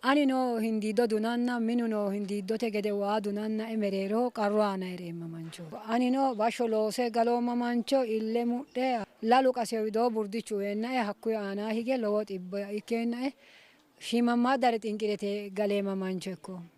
Anino hindiiddo dunanna minuno hindiiddote gede waa dunannae mereeroho qarru aana hee'reemma mancho. Anino bashsho loose galoomma mancho ille mudhe lalu qaseo widoo burdichu uweennae hakkuyi aanaa hige lowo xibba ikkeennae shiimammaadare xinqi're galeemma mancho ikkoomma.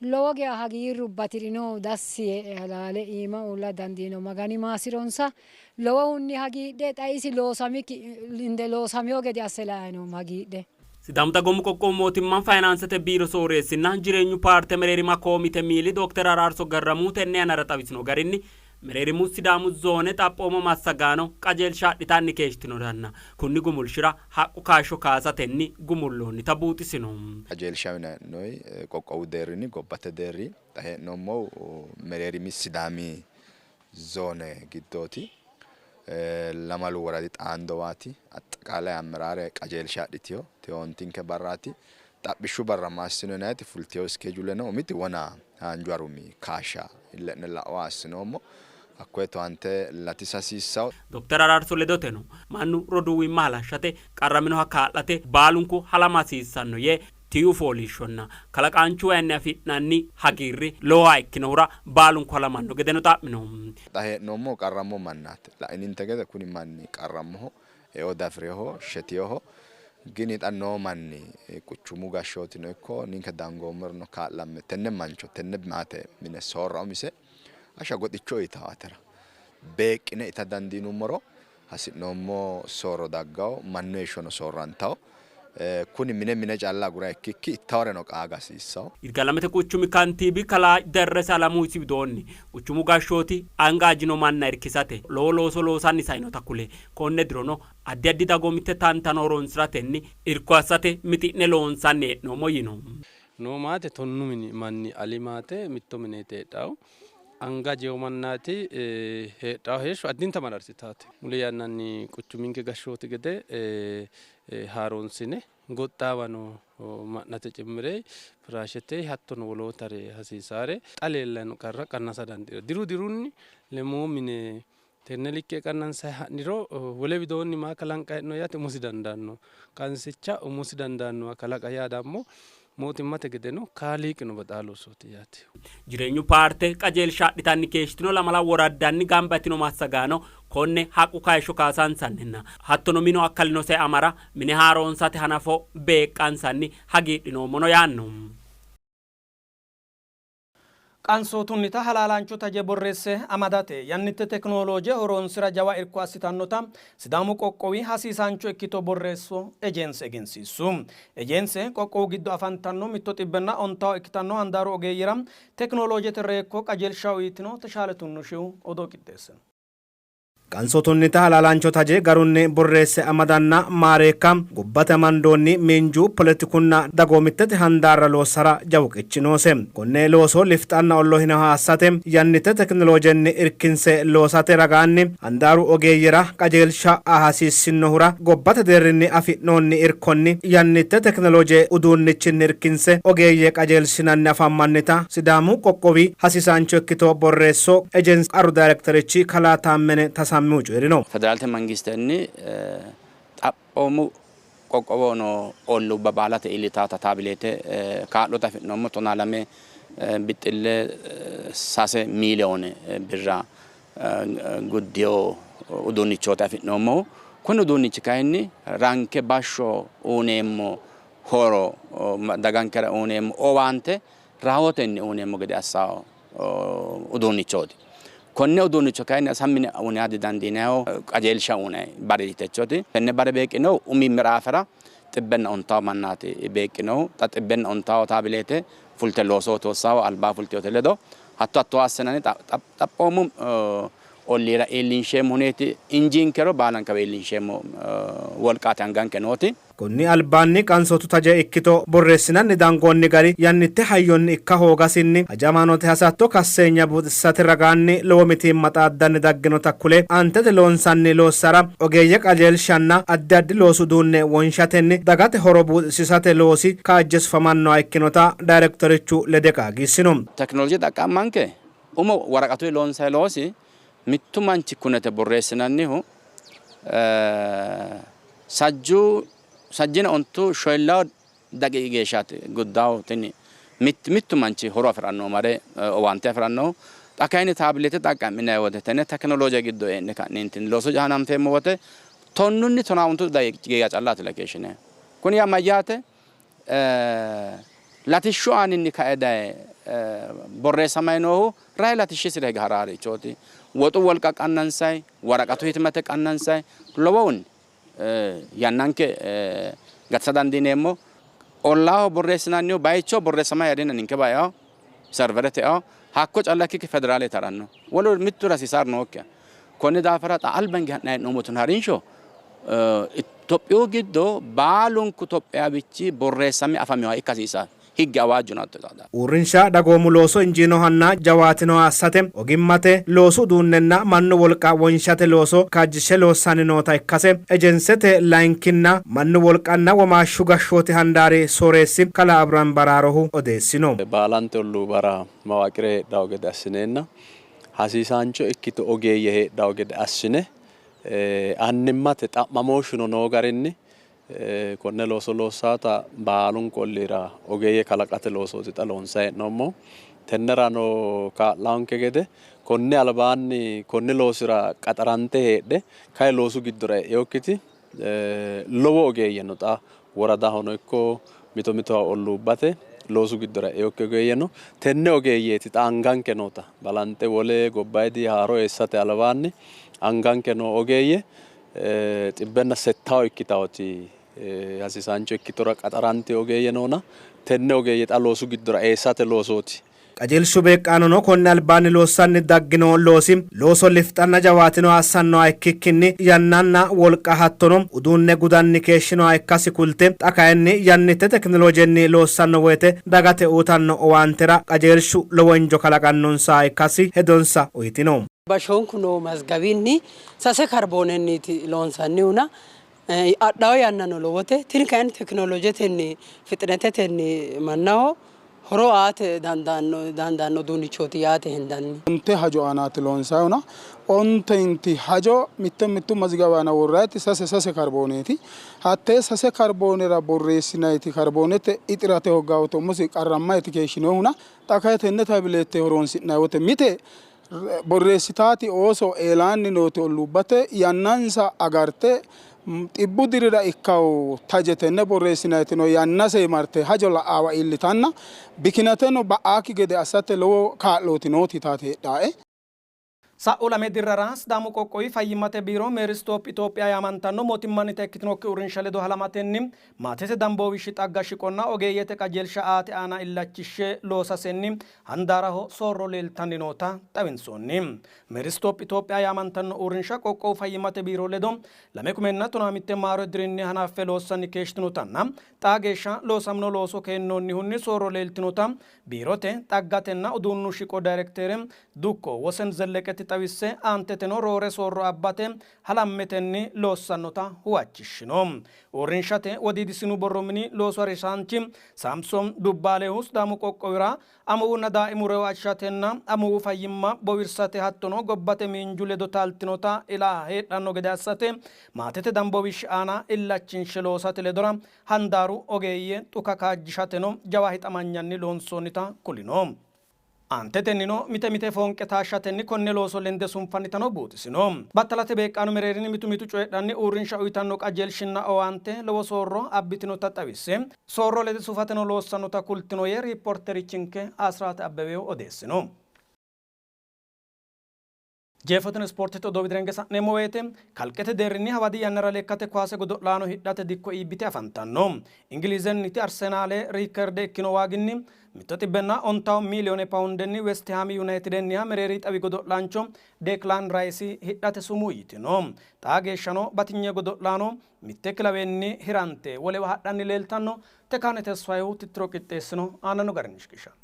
Lowo geya hagiirru bati'rino dassi yee halaale iima uulla dandiino Magani maassi'ronsa. Lowohunni hagiidhe xa isi loosamikki inde loosamino gede asse lae noommo hagiidhe. Sidaamu Dagoomu Qoqqowu Mootimma Fayinaansete Biiro Sooreessinna Jireenyu Paarte Mereerima Komite Miili Dokter Araarso Garramuhu tenne yannara xawisino garinni, Mereerimu Sidaamu Zoone xaphooma massagaano qajeelsha adhitanni keeshshitinotanna kunni gumulshira haqqu kaashsho kaasatenni gumulloonnita buuxisino. Qajeelsha uyinanni qoqqowu deerrinni gobbate deerri xa hee'noommohu Mereerimi Sidaami Zoone giddooti. Lamalu woradi xaandowaati. Axxiqaalay ammeraare qajeelsha adhitiyo teyoontinke barraati. Xaphishshu barra ma assino yinanniti fultiyo iskeejule no. Umiti wona haanju harumi kaashsha ille'ne la'owa assinoommo. Hakkoye towaante latisa hasiissawo. Dokter Araarso ledoteno, mannu roduuwimma halashshate, qarraminoha kaa'late baalunku halama hasiissanno yee, tiiu fooliishshonna kalaqaanchu wayinni afi'nanni hagiirri lowoha ikkinohura baalunku halamanno gedeno xa'mino. Xa hee'noommohu qarrammo mannaati. La'ininte gede kuni manni qarrammoho, eo dafi'rinoho, shetinoho. Gini xa noo manni quchumu gashshootino ikko ninke dangoommorino kaa'lamme tenne mancho tenne maate mine soorra umise hashsha goxicho uyitawo atera. Beeqqine ita dandiinummoro hasi'noommo soorro daggawo, mannu heeshshono soorrantawo. Kuni mine mine calla agura ikkikki ittaworeno qaaga hasiissawo. Yirgaalamete quchumi kantiibi kalaa Derrese Alamu isi widoonni, quchumu gashshooti anga ajino manna irkisate lowo looso loosanni sainota kule, konne dirono addi addi dagoomitte tantano horonsi'ratenni irko assate mixi'ne loonsanni hee'noommo yiino. Noo maate tonnu mini manni ali maate mitto mineeti heedhannohu. Anga ajino mannaati heedhanno heeshsho addinta mararsitaate. Muli yannanni quchuminke gashshooti gede haaroonsine goxxaawano ma'nate cimmire firaashete hattono wolootare hasiisaare xa leellanno qarra qannasa dandiino. Diru dirunni lemuu mine tenne likke qannansayi ha'niro wole widoonni maa kalanqayi hee'noonni yaate umosi dandaanno qansicha umosi dandaannoha kalaqa yaa dammo mootimmate gedeno kaaliiqino baxaa loosooti yaate. Jireenyu paarte qajeelsha adhitanni keeshshitino lamala woraddanni gamba yitino massagaano konne haqqu kayishsho kaasansanninna hattono minu akkalinose amara mine haaroonsate hanafo beeqqansanni hagiidhinoommono yaanno. Qansootunnita halaalaancho taje borreesse amadate yannitte tekinolooje horoonsi'ra jawa irko assitannota Sidaamu qoqqowi hasiisaancho ikkito borreesso ejense egensiissu. Ejense qoqqowu giddo afantanno mitto xibbenna ontawo ikkitanno handaaru ogeeyyera tekinoloojete reekko qajeelsha uytino. Teshaale Tunnushihu odoo qixxeessino. Qansootunnita halaalaancho taje garunni borreesse amadanna maareekka gobbate amandoonni miinju, poletikunna dagoomittete handaarra loossara jawu qeechi noose. Konne looso lifixanna ollohinoha assate yannitte tekinoloojenni irkinse loosate ragaanni handaaru ogeeyyera qajeelsha aa hasiissinnohura gobbate deerrinni afi'noonni irkonni yannitte tekinolooje uduunnichinni irkinse ogeeyye qajeelsinanni afammannita Sidaamu qoqqowi hasiisaancho ikkito borreesso ejense qaru dayrekterichi kalaa Taammene Tasammihu coyi'rino. Federaalete mangistenni xaphoomu qoqqowoho noo olluubba baalate iillitawota taabileete kaa'lote afi'noommo tonaa lame bixxille sase miiliyoone birra guddino uduunnichooti afi'noommohu. Kuni uduunnichi kayinni ranke bashsho uyineemmo horo dagankera uyineemmo owaante rahotenni uyineemmo gede assanno uduunnichooti. Konne uduunnicho kayinni sammi yine uyina didandiinanniho, qajeelsha uyinanni bareeti techoti. Tenne bare beeqqinohu umi miraafera xibbenna ontawo mannaati beeqqinohu. Xa xibbenna ontawo taabileete fulte loosoho toossawo albaa fultinote ledo hatto hatto assinanni xaphoomu olliira iillinsheemmo huneeti injiinkero baalankawa iillinsheemmo wolqaati anganke nooti. Konni albaanni qansootu taje ikkito borreessinanni dangoonni gari yannitte hayyonni ikka hoogasinni hajamaanote hasatto kasseenya buuxisate ragaanni lowo mitiimma xaaddanni dagginota kule, aantete loonsanni loossara ogeeyye qajeelshanna addi addi loosu uduunne wonshatenni dagate horo buuxisiisate loosi kaajje sufamannoha ikkinota dayrekterichu lede qaagiissino. Tekinoloje xaqqa'manke umo woraqatuyi loonsanni loosi mittu manchi kunete borreessinannihu sajjuu sajjina ontu shoyillawo daqiiqi geeshshaati guddaho tini mittu manchi horo afi'rannohu mare owaante afi'rannohu. Xa kayinni taabileete xaqqa'minanni wote tenne tekinolooje giddo e'ne ka'neentinni looso hananfeemmo wote tonnunni tonaa ontu daqiiqi geeshsha callaati keeshshinannihu. Kuni yaa mayyaate? Latishshu aaninni kae daye borreessamay noohu rahe latishshisira hige haraarichooti. Woxu wolqa qannansay, woraqatu hitimate qannansay lowohunni yannanke gatisa dandiineemmo. Ollaaho borreessinannihu bayicho borreessamay hee'reenna ninke baeao serverete eo hakko calla ikkikki federaalete haranno. Wolu mittu rasiisaar nookkiha. Konni daafira xa albange ha'nanni hee'noommoti harinsho Itophiyu giddo baalunku Tophiyaawichi borreessame afaminoha ikka hasiisanno. Higge awaajjuno hatto xaaddanno. Uurrinsha dagoomu looso injiinohanna jawaatinoha assate ogimmate loosu uduunnenna mannu wolqa wonshate looso kaajjishshe loossanni noota ikkase ejensete layinkinna mannu wolqanna womaashshu gashshooti handaari sooreessi kalaa Abraham Baraarohu odeessino. Baalante olluubbara mawaaqire heedhanno gede assineenna hasiisaancho ikkito ogeeyye heedhanno gede assine annimmate xa'mamooshshuno noo garinni konne looso loossaata baalunku olliira ogeeyye kalaqate loosooti xa loonsanni hee'noommohu. Tennerano kaa'lannonke gede konni albaanni konni loosira qaxarante heedhe kayi loosu giddora e'inokkiti lowo ogeeyye no. Xa woradahono ikko mito mitowa olluubbate loosu giddora e'inokki ogeeyye no. Tenne ogeeyyeeti xa anganke noota balanxe wole gobbayidi haaro eessate albaanni anganke noo ogeeyye 670 ikkitawoti hasiisaancho ikkitora qaxarante ogeeyye noona tenne ogeeyye xa loosu giddora eessate loosooti. Qajeelshu beeqqaanono konni albaanni loossanni daggino loosi looso lifixanna jawaatinoha assannoha ikkikkinni yannanna wolqa hattono uduunne gudanni keeshshinoha ikkasi kulte xa kayinni yannitte tekinoloojenni loossanno woyte dagate uytanno owaantera qajeelshu lowo injo kalaqannonsaha ikkasi hedonsa uytino. Bashshoonku noo mazgawinni sase karboonenniiti loonsannihuna adhawo yannano lowote. Tini kayinni tekinoloojetenni fixinetetenni mannaho horo aate dandaanno uduunnichooti yaate hendanni. Onte hajo aanaati loonsayihuna ontenti hajo mitte mittu mazigawi aana worrayiti sase sase karbooneeti. Hattee sase karboonera borreessinayiti karboonete ixirate hoggawote umosi qarrammayiti keeshshinohuna xa kayi tenne tabileette horonsi'nayi wote mite borreessitaati ooso eelaanni nooti olluubbate yannansa agarte xibbu dirira ikkawo taje tenne borreessinayitino yannase marte hajo la'aawa iillitanna bikinateno ba'aakki gede assate lowo kaa'looti nooti taate heedhaae. Sa'u lame dirrara Sidaamu qoqqowi fayyimmate biiro Meeristoop Itophiya yaamantanno mootimmannita ikkitinokki uurrinsha ledo halamatenni maatete damboowishshi xagga shiqonna ogeeyyete qajeelsha aate aana illachishshe loosasenni handaaraho soorro leeltanni noota xawinsoonni. Meeristoop Itophiya yaamantanno uurrinsha qoqqowu fayyimmate biiro ledo 2015 maaro dirinni hanaffe loossanni keeshshitinotanna xaa geeshsha loosamino looso keennoonnihunni soorro leeltinota biirote xaggatenna uduunnu shiqo dayrektere Dukko Wosen Zelleqeti xawisse aanteteno roore soorro abbate halammetenni loossannota huwachishshino. Uurrinshate Wodiidi Sinu Borro Mini loosu harisaanchi Saamson Dubbaalehu Sidaamu qoqqowira amuwunna daaimu reyo ajishatenna amuwu fayyimma bowirsate hattono gobbate miinju ledo taaltinota ila heedhanno gede assate maatete damboowishshi aana illachinshe loosate ledora handaaru ogeeyye dhuka kaajjishateno jawa hixamanyanni loonsoonnita kulino. Aantetennino mite mite foonqe taashshatenni konne looso lende sunfannitano buuxisino. Battalate beeqqaano mereerinni mitu mitu coyidhanni uurrinsha uytanno qajeelshinna owaante lowo soorro abbitinota xawisse, soorro lede sufateno loossannota kultino yee riippoorterichinke Asiraat Abbebehu odeessino. Jeefoteno ispoortete odoo widirenge sa'neemmo woyte kalqete deerrinni hawadi yannara lekkate kuwaase godo'laano hidhate dikko iibbite afantanno. Ingiliizenniti Arsenaale riikerde ikkino waaginni 150 miiliyoone pawundenni Westihaami Yunayitidenniha mereeri xawi godo'laancho Deklaan Rayisi hidhate sumuu yitino. Xaa geeshshano batinye godo'laano mitte kilawenni hirante wolewa hadhanni leeltanno. Tekaane Tesfayehu tittiro qixxeessino aananno garinni shiqishanno.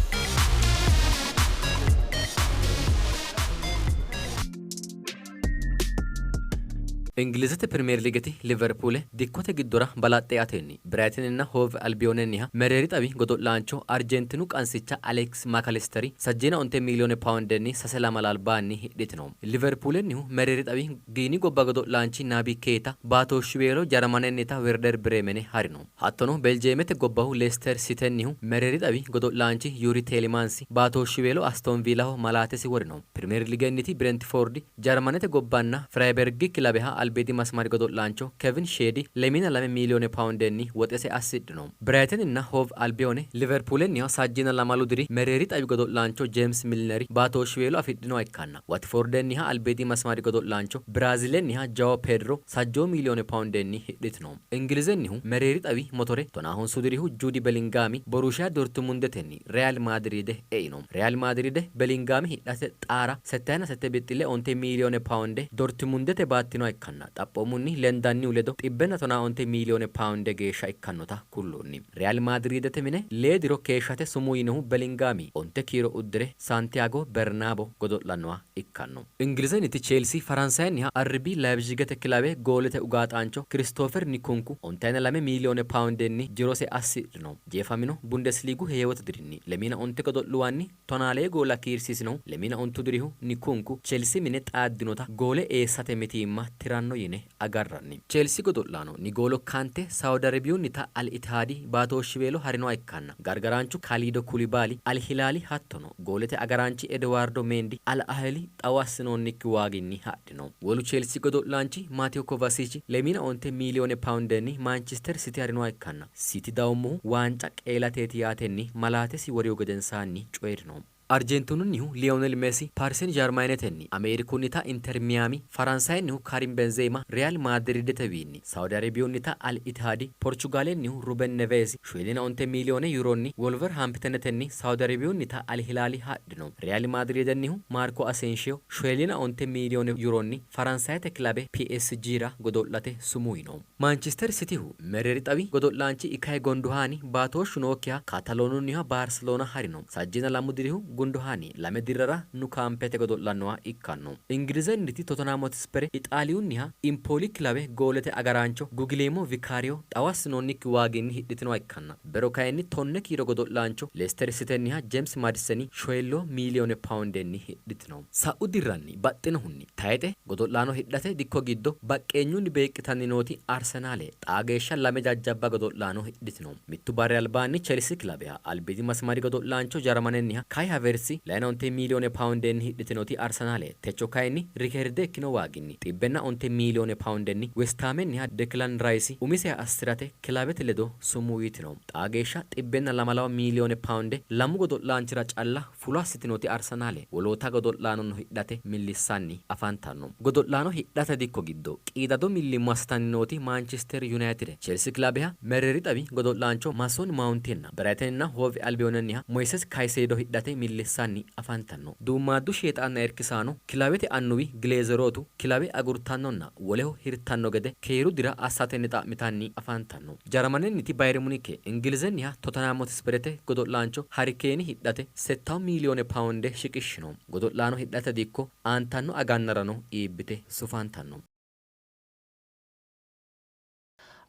Ingilizete Pirimeerliigeti Liverpuule dikkote giddora balaxxe eatenni Birayiteninna Hoove Albiyoonenniha mereeri xawi godo'laancho Arjentinu qansicha Aleksi Makalisteri sajjiina onte miiliyoone paawundenni sase lamala albaanni hidhitino. Liverpuulennihu mereeri xawi Giini gobba godo'laanchi Nabi Keita baatooshshiweelo Jarmanennita Werder Bremene harino. Hattono Beljeemete gobbahu Leester Sitennihu mereeri xawi godo'laanchi Yuri Teelimaansi baatooshshiweelo Aston Viilaho malaatesi worino. Pirimeerliigenniti Birentifoordi Jarmanete gobbanna Firaybergi kilabeha albiidi masmari godo'laancho Kevin Sheedi lemiina lame miiliyoone paawundenni woxese assidhino. Birayiteninna Hoov Albiyoone Liverpuulenniha sajjiina lamalu diri mereeri xawi godo'laancho Jeems Milneri baatooshshiweelo afidhinoha ikkanna, Watifordenniha albiidi masmari godo'laancho Biraazilenniha Jawo Pedro sajjoo miiliyoone paawundenni hidhitino. Ingilizennihu mereeri xawi motore tonaahonsu dirihu Juudi Belingaami Borushiya Dortimundetenni Reyaal Maadiriide eino. Reyaal Maadiriide Belingaami hidhate xaara settayina sette bixxille onte miiliyoone paawunde Dortimundete baattinoha ikkanna xaphoomunni lendannihu ledo xibbenna tonaa onte miiliyoone paawunde geeshsha ikkannota kulloonni. Reyaal Maadiriidete mine lee diro keeshshate sumuu yiinohu Belingaami onte kiiro uddire Saantiyaago Bernaabo godo'lannoha ikkanno. Ingilizenniti Cheelsii Faransayenniha RB Layipzhigete kilawe goolete ugaaxaancho Kiristoofer Nikunku ontayina lame miiliyoone paawundenni jirose assi'rino. Jeefamino Bundesliigu heewote dirinni lemiina onte godo'luwanni tonaa lee goola kiirsiisinohu lemiina ontu dirihu Nikunku Cheelsii mine xaaddinota goole eessate mitiimma tiranno yine agarranni. Cheelsii godo'laano Nigoolo Kante Saudi Arebiyunnita Al Itihaadi baatooshshiweelo harinoha ikkanna, gargaraanchu Kaliido Kulibaali Al Hilaali hattono goolete agaraanchi Edowaardo Meendi Al Ahili xawo assinoonnikki waaginni hadhino. Wolu Cheelsii godo'laanchi Maateo Kovasichi lemiina onte miiliyoone paawundenni Maanchister Siti harinoha ikkanna, Siti dawommohu waanca qeelateeti yaatenni malaatesi worihu gedensaanni coyi'rino. Arjentiinunnihu Liyonel Mesi Pariseni Zhermayinetenni, Ameerikunnita Inter Miyaami, Faransayennihu Karim Benzema Riyaal Maadiriidetewiinni, Saudi Arebiyunnita Al Itihaadi, Porchugaalennihu Ruben Nevesi shoolina onte miiliyoone Yuronni Wolverhampitenetenni Saudi Arebiyunnita Al Hilaali hadhino. Riyaal Maadiriidennihu Maarko Asenshiyo shoolina onte miiliyoone Yuronni Faransayete kilabe PSGra godo'late sumuu yino. Maanchister Sitihu mereeri xawi godo'laanchi Ikayi Gonduhaani baatooshshu nookkiha Kaataloonunniha Baarseloona harino. Sajjiina lamu dirihu Gundohaani lame dirrara Nu Kaampete godo'lannoha ikkanno. Ingilizenniti Totenhaam Hotispere Ixaaliyunniha Impooli kilawe goolete agaraancho Gugileemo Vikaariyo xawo assinoonnikki waaginni hidhitinoha ikkanna bero kayinni tonne kiiro godo'laancho Leester Sitenniha Jeems Madiseni shoyilloo miiliyoone paawundenni hidhitino. Sa'u dirranni baxxinohunni Tayixe godo'laano hidhate dikko giddo baqqeenyunni beeqqitanni nooti Arsenaale xaa geeshsha lame jajjabba godo'laano hidhitino. Mittu barri albaanni Chelsi kilabeha albiidi masmari godo'laancho Jarmanenniha Kai Havertsi layina onte miiliyoone paawundenni hidhitinoti Arsenaale techo kayinni rikeerde ikkino waaginni xibbenna onte miiliyoone paawundenni Westaamenniha Deklan Rayisi umiseha assi'rate kilabete ledo sumuu yitino. Xaa geeshsha xibbenna lamalawa miiliyoone paawunde lamu godo'laanchira calla fulo assitinoti Arsenaale woloota godo'laanono hidhate millissanni afantanno. Godo'laano hidhate dikko giddo qiidado millimmo assitanni nooti Maanchister Yunayitide, Chelsi kilabeha mereeri xawi godo'laancho Mason Mawuntinna Birayiteninna Hoovi Albiyonenniha Moyises Kayiseedo hidhate millissanni afantanno. Duummaaddu sheexaanna irkisaano kilawete annuwi Gileezerootu kilawe agurtannonna woleho hirtanno gede keeru dira assatenni xa'mitanni afantanno. Jaramanenniti Bayeri Munike Ingilizenniha Totenhaam Hotisperete godo'laancho Hari Keeni hidhate settawu miiliyoone paawunde shiqishshino. Godo'laano hidhate dikko aantanno agannarano iibbite sufantanno.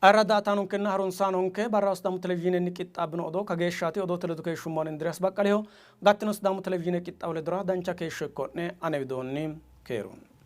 Ayirradda aattaanonkenna harunsaanonke barraho Sidaamu Televizhiinenni qixxaabbino odoo kageeshshaati. Odoote ledo keeshshummohu Indiriyaas Baqqaliho. Gattino Sidaamu Televizhiine qixxaawo ledora dancha keeshsho ikko'ne. Ane widoonni keerunni.